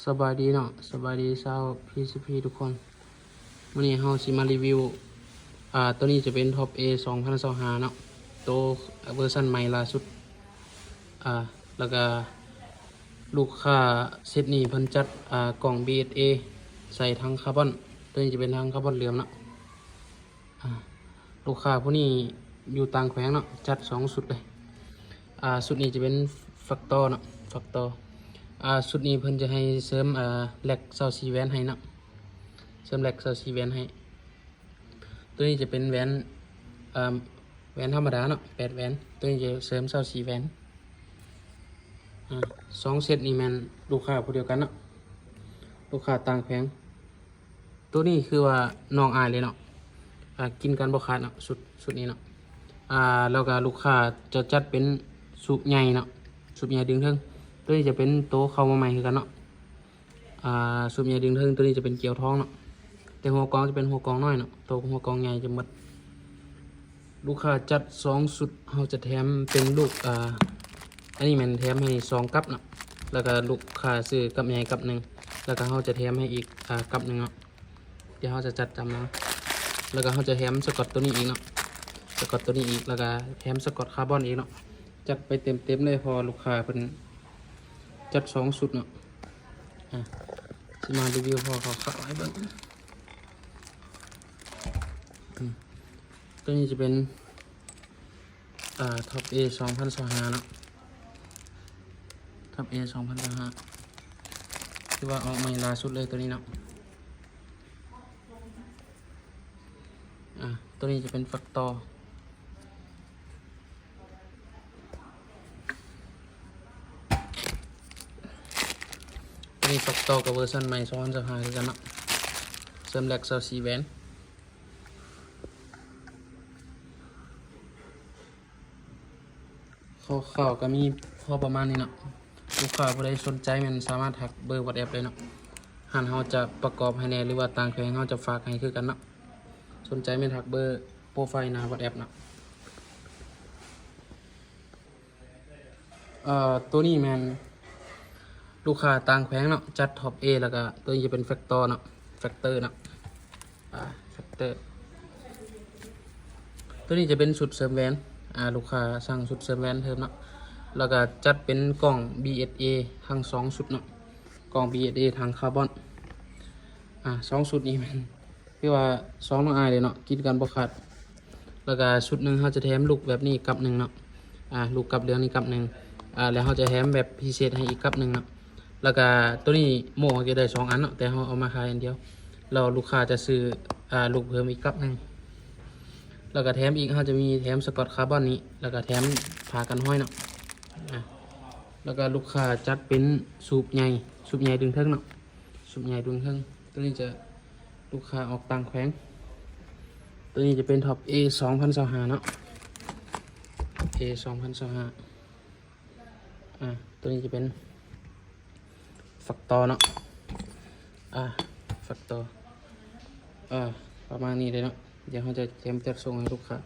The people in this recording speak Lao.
ສະບາຍດີເນາະ ສະບາຍດີຊາວ ພີຊີພີ ທຸກຄົນ. ມື້ນີ້ເຮົາຊິມາຣີວິວ ອ່າ ໂຕນີ້ຈະເປັນ Top A ສອງພັນຊາວຫ້າເນາະ ໂຕເວີຊັນໃໝ່ລ່າສຸດ. ອ່າ ແລ້ວກະລູກຄ້າເຊັດນີ້ເພິ່ນຈັດ ອ່າ ກ່ອງ ບີເອັສເອ ໃສ່ຖັງຄາບອນ. ໂຕນີ້ຈະເປັນຖັງຄາບອນເຫຼືອງເນາະ. ອ່າ ລູກຄ້າຜູ້ນີ້ຢູ່ຕ່າງແຂວງເນາະ ຈັດສອງຊຸດເລີຍ. ອ່າ ຊຸດນີ້ຈະເປັນແຟັກຕໍເນາະ ແຟັກຕໍ. ອ່າ ຊຸດນີ້ເພິ່ນຈະໃຫ້ເສີມ ອ່າ ແລັກຊາວສີ່ແຫວນໃຫ້ເນາະ ເສີມແລັກຊາວສີ່ແຫວນໃຫ້. ໂຕນີ້ຈະເປັນແຫວນ ອ່າ ແຫວນທຳມະດາເນາະ ແປດແຫວນ. ໂຕນີ້ຈະເສີມຊາວສີ່ແຫວນ. ອ່າ ສອງເຊັດນີ້ແມ່ນລູກຄ້າຜູ້ດຽວກັນເນາະ ລູກຄ້າຕ່າງແຂວງ. ໂຕນີ້ຄືວ່ານ້ອງອ້າຍເລີຍເນາະ ອ່າ ກິນກັນບໍ່ຂາດເນາະ ຊຸດ ຊຸດນີ້ເນາະ. ອ່າ ແລ້ວກະລູກຄ້າຈະຈັດເປັນສູບໃຫຍ່ເນາະ ສູບໃຫຍ່ດຶງເທິງ. ໂຕນີ້ຈະເປັນໂຕເຂົ້າມາໃໝ່ຄືກັນເນາະ. ອ່າ ສູບໃຫຍ່ດຶງເທິງ ໂຕນີ້ຈະເປັນກຽວທອງເນາະ ແຕ່ຫົວກອງຈະເປັນຫົວກອງນ້ອຍເນາະ ໂຕຫົວກອງໃຫຍ່ຈະໝົດ. ລູກຄ້າຈັດສອງຊຸດ ເຮົາຈະແຖມເປັນລູກ ອ່າ ອັນນີ້ແມ່ນແຖມໃຫ້ສອງກັບເນາະ ແລ້ວກະລູກຄ້າຊື້ກັບໃຫຍ່ກັບໜຶ່ງ ແລ້ວກະເຮົາຈະແຖມໃຫ້ອີກ ອ່າ ກັບໜຶ່ງເນາະ. ດຽວເຮົາຈະຈັດຈຳເນາະ ແລ້ວກະເຮົາຈະແຖມສະກອດໂຕນີ້ອີກເນາະ ສະກອດໂຕນີ້ອີກ ແລ້ວກະແຖມສະກອດຄາບອນອີກເນາະ. ຈັດໄປເຕັມໆເລີຍ ເພາະວ່າລູກຄ້າເພິ່ນຈັດສອງຊຸດເນາະ. ອ່າ ຊິມາຣີວິວພໍຄ່າວໆໃຫ້ເບິ່ງ. ອືມ ໂຕນີ້ຈະເປັນ ອ່າ Top A ສອງພັນຊາວຫ້າເນາະ Top A ສອງພັນຊາວຫ້າ ຖືວ່າອອກໃໝ່ລ່າສຸດເລີຍໂຕນີ້ເນາະ. ອ່າ ໂຕນີ້ຈະເປັນແຟັກຕໍ ໂຕນີ້ແຟັກຕໍກັບເວີຊັນໃໝ່ສອງພັນຊາວຫ້າຄືກັນເນາະ ເສີມແລັກຊາວສີ່ແຫວນ. ຄ່າວໆກະມີພໍປະມານນີ້ເນາະ. ລູກຄ້າຜູ້ໃດສົນໃຈແມ່ນສາມາດທັກເບີວັອດແອັບໄດ້ເນາະ ຮ້ານເຮົາຈະປະກອບໃຫ້ແດ່ ຫຼືວ່າຕ່າງແຂວງເຮົາຈະຝາກໃຫ້ຄືກັນເນາະ. ສົນໃຈແມ່ນທັກເບີໂປຣໄຟລ໌ໜ້າວັອດແອັບເນາະ. ເອີ ໂຕນີ້ແມ່ນລູກຄ້າຕ່າງແຂວງເນາະ ຈັດ Top A ແລ້ວກະໂຕນີ້ຈະເປັນແຟັກຕໍເນາະ ແຟັກເຕີເນາະ ອ່າ ແຟັກເຕີ. ໂຕນີ້ຈະເປັນຊຸດເສີມແຫວນ ອ່າ ລູກຄ້າສັ່ງຊຸດເສີມແຫວນເພີ່ມເນາະ ແລ້ວກະຈັດເປັນກ່ອງ ບີເອັສເອ ທັງສອງຊຸດເນາະ ກ່ອງ ບີເອັສເອ ຖັງຄາບອນ. ອ່າ ສອງຊຸດນີ້ແມ່ນ ຄືວ່າສອງນ້ອງອ້າຍເດ້ເນາະ ກິນກັນບໍ່ຂາດ. ແລ້ວກະຊຸດໜຶ່ງເຮົາຈະແຖມລູກແບບນີ້ກັບໜຶ່ງເນາະ ອ່າ ລູກກັບເຫຼືອງນີ້ກັບໜຶ່ງ ອ່າ ແລ້ວເຮົາຈະແຖມແບບພິເສດໃຫ້ອີກກັບໜຶ່ງເນາະ. ແລ້ວກະໂຕນີ້ໂມ່ເຮົາກະໄດ້ສອງອັນເນາະ ແຕ່ເຮົາເອົາມາຂາຍອັນດຽວ ແລ້ວລູກຄ້າຈະຊື້ ອ່າ ລູກເພີ່ມອີກກັບໜຶ່ງ. ແລ້ວກະແຖມອີກ ເຮົາຈະມີແຖມສະກອດຄາບອນນີ້ ແລ້ວກະແຖມຜ້າກັນຮອຍເນາະ. ອ່າ ແລ້ວກະລູກຄ້າຈັດເປັນສູບໃຫຍ່ ສູບໃຫຍ່ດຶງເທິງເນາະ ສູບໃຫຍ່ດຶງເທິງ. ໂຕນີ້ຈະ ລູກຄ້າອອກຕ່າງແຂວງ. ໂຕນີ້ຈະເປັນ Top A ສອງພັນຊາວຫ້າເນາະ A ສອງພັນຊາວຫ້າ. ອ່າ ໂຕນີ້ຈະເປັນແຟັກຕໍເນາະ ອ່າ ແຟັກຕໍ ອ່າ ປະມານນີ້ເດ້ເນາະ. ດຽວເຮົາຈະແຖມຈັດສົ່ງໃຫ້ລູກຄ້າ.